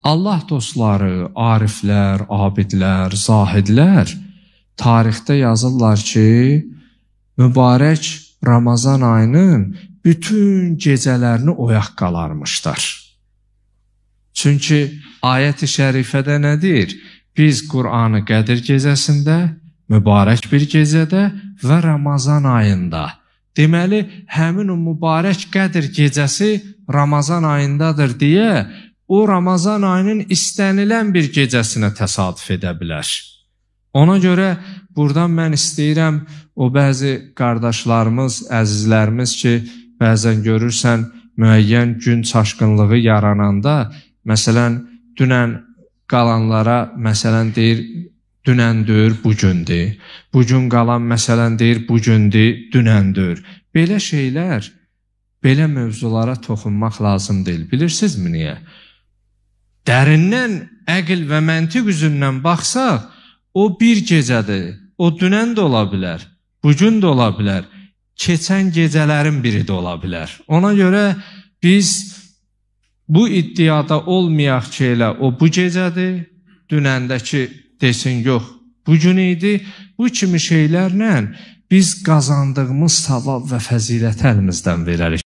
Allah dostları, ariflər, abidlər, zahidlər tarixdə yazırlar ki, mübarək Ramazan ayının bütün gecələrini oyaq qalarmışlar. Çünki ayət-i şərifədə nə deyir? Biz Qur'anı Qədir gecəsində, mübarək bir gecədə və Ramazan ayında. Deməli, həmin o mübarək Qədir gecəsi Ramazan ayındadır deyə o Ramazan ayının istənilən bir gecəsinə təsadüf edə bilər. Ona görə buradan mən istəyirəm o bəzi qardaşlarımız, əzizlərimiz ki, bəzən görürsən müəyyən gün çaşqınlığı yarananda, məsələn, dünən qalanlara məsələn deyir, dünəndür, bugündür. Bugün qalan məsələn deyir, bugündür, dünəndür. Belə şeylər, belə mövzulara toxunmaq lazım deyil. Bilirsinizmi niyə? Dərindən əql və məntiq üzündən baxsaq, o bir gecədir. O dünən də ola bilər, bugün də ola bilər, keçən gecələrin biri də ola bilər. Ona görə biz bu iddiada olmayaq ki, elə o bu gecədir, dünəndəki desin yox, bugün idi. Bu kimi şeylərlə biz qazandığımız savab və fəziləti əlimizdən verərik.